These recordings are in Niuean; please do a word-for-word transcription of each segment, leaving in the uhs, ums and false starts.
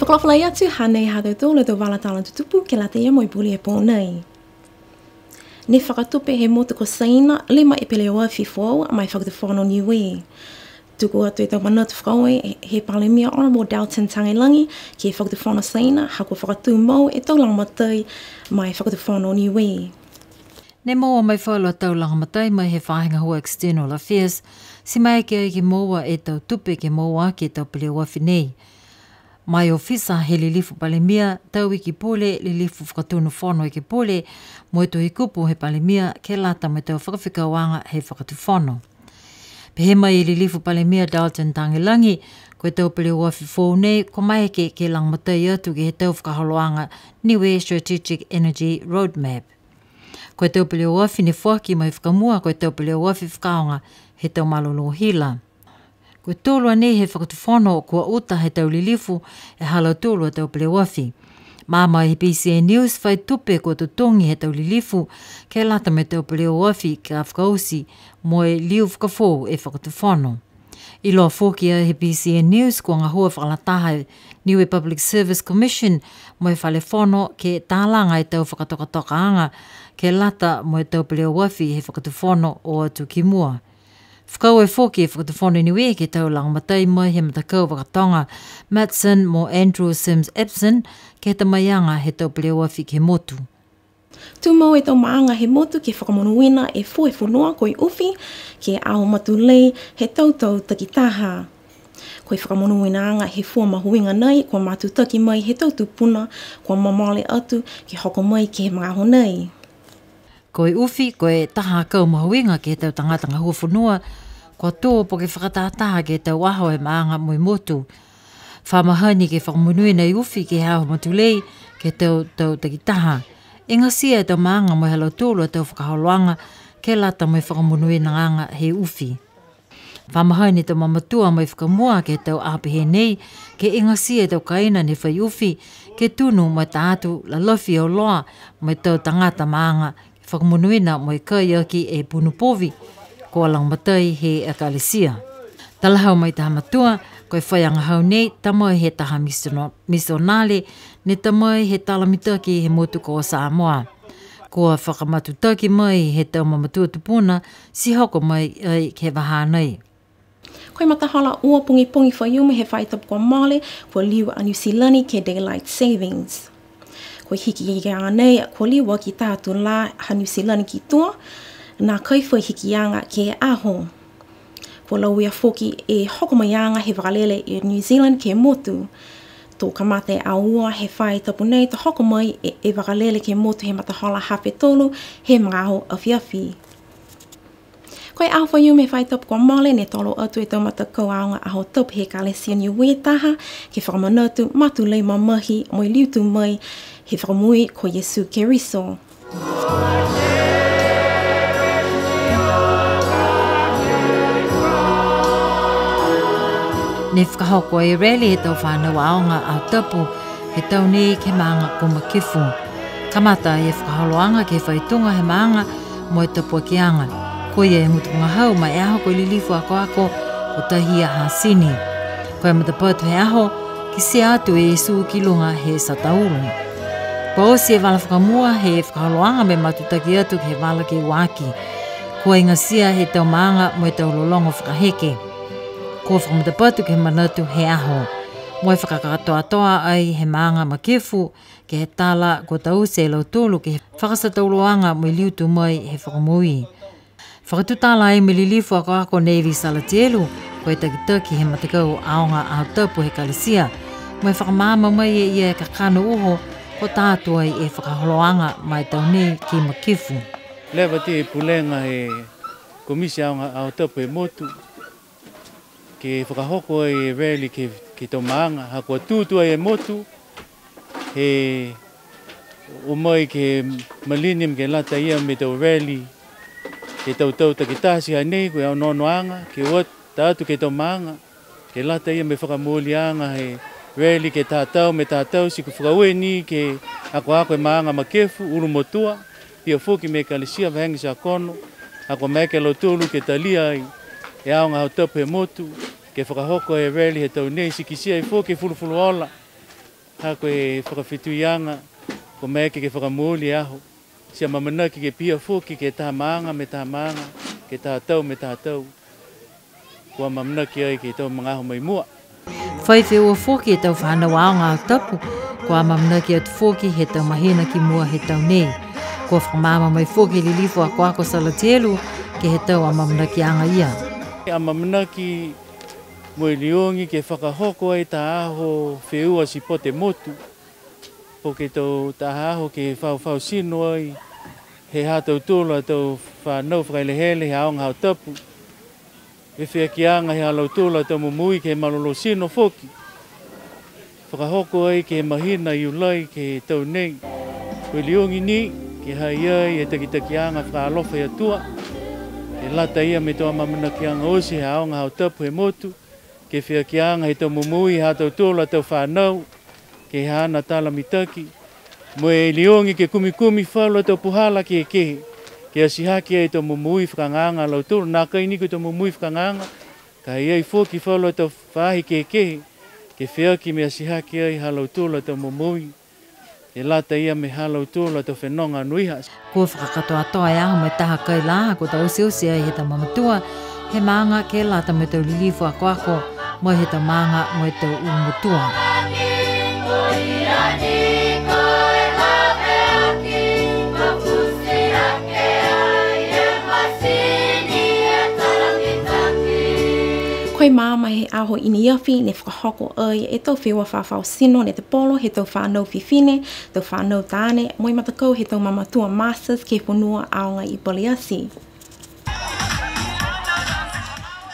Fakaalofa lahi atu, hanei ha tautolu a tau vala tala tutupu ke lata ia mo e puli he pō nei. Ne fakatupe he motu ko Saina lima e peleoafi foou ma e Fakatufono Niue. Tuku atu e tau manatu fakaaue he Palemia Honourable Dalton Tagelagi ke he Fakatufono Saina, ha kua fakatumau e tau lagomatai ma e Fakatufono Niue. Ne moua mai falu a tau lagomatai mai he faahi gahua External Affairs, ti maeke ai ke moua e tau tupe ke moua aki e tau peleoafi nei. Ma e ofisa he lilifu Palemia, tau Iki Pule, lilifu Fakatonu Fono Ekepule, mo e Tohikupu he Palemia, ke lata mo e tau fakafekauaga he Fakatufono. Pehē mai e lilifu Palemia Dalton Tagelagi, ko e tau peleoafi foou nei, kua maeke ke lagomatai atu ke he tau fakaholoaga Niue Strategic Energy Roadmap. Ko e tau peleoafi ne foaki mai fakamua, ko e tau peleoafi fakaaoga he tau malolō hila. Ko e tolu a nei he Fakatufono kua uta he tau lilifu e ha lautolu a tau peleoafi. Maama he BCN News, fai tupe kua totogi he tau lilifu ke lata mo e tau peleoafi ka fakaoti mo e liu fakafoou e Fakatufono. Iloa foki he BCN News kua gahua fakalataha e Niue Public Service Commission mo e Fale Fono ke talaga e tau fakatokatokaaga ke lata mo e tau peleoafi he Fakatufono o atu ki mua. Fakaaue foki e Fakatufono Niue ke he tau lagomatai mai he matakau fakatoga Matson mo Andrew Sims Epson ke he tamaiaga he tau peleoafi ke he motu. Tumau e tau maaga he motu ke fakamonuina e fua e fonua ko e ufi ke he aho matulei he tau tau takitaha. Ko e fakamonuinaaga he fua mahuiga nei kua matutaki mai he tau tupuna kua momole atu ke hoko mai ke he magaaho nei. Ko e ufi, ko e taha akau mahuiga ke he tau tagata gahua fonua, kua tō po ke fakatahataha ke he tau aho he maaga mo e motu. Fa mahani ke fakamonuina e ufi ke he aho matulei ke he tau tau takitaha. Igatia e tau maaga mo e ha lautolu a tau fakaholoaga ke lata mo e fakamonuinaaga he ufi. Fa mahani e tau mamatua mai fakamua ke he tau aho pehē nei, ke igatia e tau kaina ne fai ufi, ke tunu mo e ta atu lalafi auloa mo e tau tagata maaga, ke fakamonuina mo e kai aki e punu povi, kua lagomatai he Ekalesia. Talahau mai taha matua, ko e faiagahau nei, ta mai he taha misiono-, misionale, ne ta mai he tala mitaki he motu ko Samoa. Kua fakamatutaki mai he tau mamatua tupuna, ti hoko mai ai ke he vahā nei. Ko e matahola ua pogipogi Faiumu he faahi tapu kua mole, kua liu a Niu Silani ke he Daylight Savings. Ko e hikiaga nei, kua liu aki taha tulā ha Niu Silani ki tua, nākai fai hikiaga ke he aho. Kua lauia foki e hoko maiaga he vakalele Air New Zealand ke he motu. To kamata e aho ua he faahi tapu nei, to hoko mai e, e vakalele ke he motu he matahola hafe tolu he magaaho afiafi. Ko e aho Faiumu he faahi tapu kua mole ne tolo atu e tau matakau aoga Aho Tapu he Ekalesia Niue taha, ke fakamanatu matulei mamahi mo e liu tū mai he Fakamoui ko Iesu Keriso. Ne fakahoko e rally he tau fanau aoga Aho Tapu he tau nei ke he maaga ko Makefu. Kamata e fakaholoaga ke he faituga he maaga mo e tapuakiaga. Ko ia e gutu vagahau ma e aho ko e lilifu akoako ko Tahia Hasini. Ko e matapatu he aho, kitia atu e Iesu ki luga he satauro. Kua oti e vala fakamua he fakaholoaga mo e matutaki atu ke he vala ke ua aki. Kua igatia he tau maaga mo e tau lologo fakaheke. Kua fakamatapatu ke he manatu he aho. Mo e fakakatoatoa ai he maaga Makefu, ke he tala kua taute e lautolu ke he fakasatauroaga mo e liu tū mai he Fakamoui. Fakatutala ai mo e lilifu akoako Navy Salatielu, ko e takitaki he matakau aoga Aho Tapu he Ekalesia, mo e fakamaama mai e ia e kakano uho, kua ta atu ai e fakaholoaga ma e tau nei ki Makefu. Leva e pulega he Komiti Aoga Aho Tapu he motu, ke fakahoko ai e rally ke, ke he tau maaga, ha kua tūtū ai e motu, he o mai ke he Millennium ke lata ia mo e tau rally, ke he tau tau takitaha ti hanei, ko e onoonoaga, ke o atu, ta atu ke he tau maaga, ke lata ia mo e fakamooliaga he rally ke he taha tau mo e taha tau, ti kua fakaaue ni ke he akoako he maaga Makefu, Ulumotua, pihia foki mo e Ekalesia Vahega Tiakono, ha kua maeke a lautolu ke talia ai e aoga Aho Tapu he motu, ke fakahoko e rally he tau nei, ti kitia ai foki e fulufuluola Ha ko e fakafetuiaga, kua maeke ke fakamooli e aho. Ti amaamanaki ke pihia foki ke taha maaga mo e taha maaga, ke taha tau mo e taha tau. Kua amaamanaki ai ke he tau magaaho mai mua. Fai feua foki e tau fanau aoga Aho Tapu, kua amaamanaki atu foki he tau mahina ki mua he tau nei. Kua fakamaama mai foki e Lilifu Akoako Salatielu ke he tau amaamanakiaga ia. Amaamanaki mo e liogi ke fakahoko ai taha aho feua sipote motu. Po ke tau taha aho ke faufau tino ai he ha tautolu a tau fanau fakahelehele he aoga Aho Tapu. E feakiaga he ha lautolu a tau momoui ke malolō tino foki. Fakahoko ai ke he mahina Iulai ke he tau nei. Ko e liogi ni, ke ha i ai e takitakiaga fakaalofa he Atua. Ke lata ia mo e tau amaamanakiaga oti he aoga Aho Tapu he motu. Ke feakiaga he tau momoui ha tautolu a tau fanau, ke he haana tala mitaki. Mo e liogi ke kumikumi falu a tau puhala kehekehe, ke atihake ai e tau momoui fakagaaga ha lautolu, nākai ni ko e tau momoui fakagaaga, ka e ai foki falu a tau faahi kehekehe, ke feaki mo e atihake ai ha lautolu a tau momoui. Ke lata ia mo e ha lautolu a tau fenoga anoiha. Kua fakakatoatoa e aho mo e taha kai lā, kua tauteute ai he tau mamatua he maaga ke lata mo e tau lilifu akoako, mo e he tau maaga mo e tau ulu motua. Ko e maama he aho i ne afi ne fakahoko ai e tau feua fafao tino netepolo he tau fanau fifine, tau fanau taane, mo e matakau he tau mamatua Masters ke he fonua aoga i Paliati.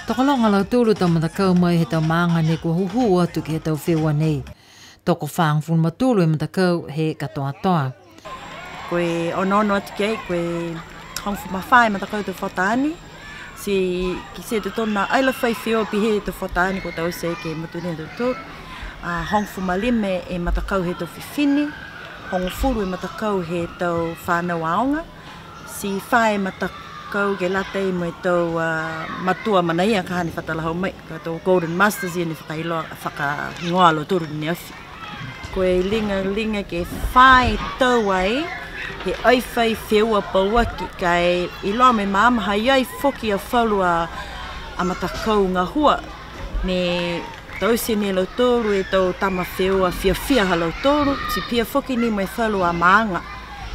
Tokologa a lautolu tau matakau mai he tau maaga ne kua hūhū atu ke he tau feua nei. Tokofagofulu ma tolu e matakau he katoatoa. Ko e onoono atu ki ai, ko e hogofulu ma fā e matakau he tau fuata taane. Ti kitia e tau tonu ai la fai feua pihia he tau fuata taane kua taute ke he motu nei ha tautolu. A, hogofulu ma lima e matakau he tau fifine, hogofulu e matakau he tau fanau aoga. Ti fā e matakau ke lata mo e tau, a, matua manaia ka hane fakalataha mai, ko e tau Golden Masters ia ne fakailoa, fakahigoa a lautolu i ne afi. Ko e ligaliga ke fā e tau ai, he ai fai feua pauaki, ka e iloa mo e maama ha i ai foki a falu a, a matakau gahua, ne taute ni e lautolu e tau tama feua fiafia ha lautolu, ti pihia foki ni mo e falu a maaga,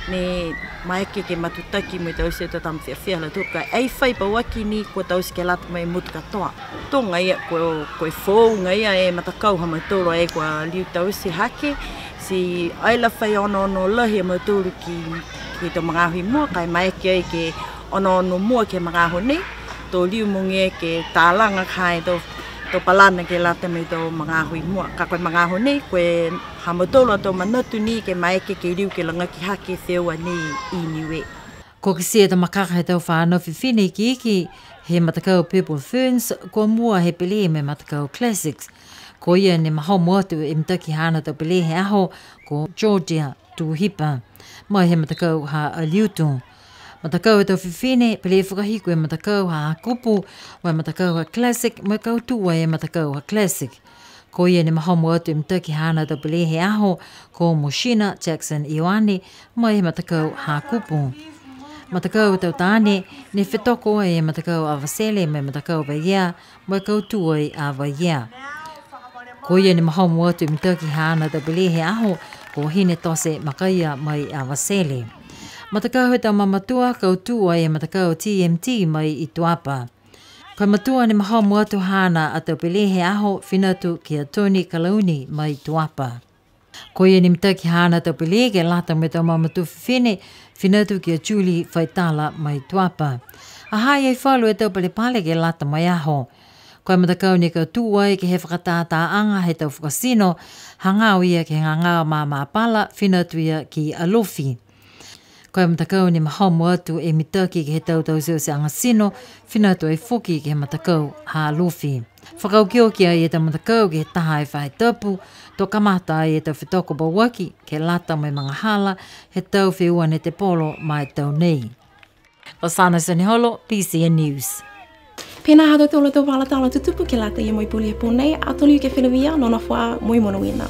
ne maeke ke matutaki mo e taute e tau tama fiafia ha lautolu, ka e ai fai pauaki ni kua taute ke lata mo e motu katoa. Tuga ia, ko, ko e foouga ia e matakau ha mautolu ai kua liu taute hake, ti ai la fai onoono lahi a mautolu ki, ki he tau magaaho i mua, ka e maeke ai ke onoono mua ke he magaaho nei, to liu mogoia ke talaga ka e tau, tau palana ke lata mo e tau magaaho i mua. Ka ko e magaaho nei, ko e ha mautolu a tau manatu ni ke maeke ke liu ke lagaki hake e feua nei i Niue. Kua kitia e tau makaka he tau fanau fifine ikiiki he matakau Purple Ferns, kua mua he pele mo e matakau Classics. Ko ia ne mahomo atu e mitaki haana tau pele he aho, ko Georgia Tuhipa, mai he matakau ha Aliutu. Matakau he tau fifine, pele fakahiku e matakau ha Hakupu, mo e matakau ha Classic, mo e kautū e matakau ha Classic. Ko ia ne mahomo atu e mitaki haana tau pele he aho, ko Moshina Jackson Ioane, mai he matakau ha Hakupu. Matakau tau taane, ne fetoko e matakau a Vasele mo e matakau Vaiea, mo e kautū ai a Vaiea. Ko ia ne mahomo atu e mitaki haana tau pele he aho, ko Hinetose Makaia mai a Vasele. Matakau he tau mamatua, kautū ai e matakau T M T mai i Tuapa. Ko e matua ne mahomo atu haana a tau pele he aho, fina atu ki a Tony Kalauni mai Tuapa. Ko ia ne mitaki haana tau pele ke lata mo e tau mamatua fifine, fina atu ki a Julie Faitala mai Tuapa. Ha ha i ai falu e tau palepale ke lata mo e aho. Ko e matakau ne kautū ai ke he fakatātāaga he tau fakatino, hagaao ia ke he gagao mamapala, fina atu ia ki Alofi. Ko e matakau ne mahomo atu e mitaki ke he tau tauteuteaga tino, fina atu ai foki ke he matakau ha Alofi. Fakaokioki ai e tau matakau ke he taha e faahi tapu, to kamata ai e tau fetoko pauaki, ke lata mo e magahala he tau feua netepolo ma e tau nei. Losana Sioneholo, B C N News. Pihia ha tautolu a tau vala tala tutupu ke lata ia mo e puli he pō nei, ato liu ke feleveia, nonofo ā mo e monuina.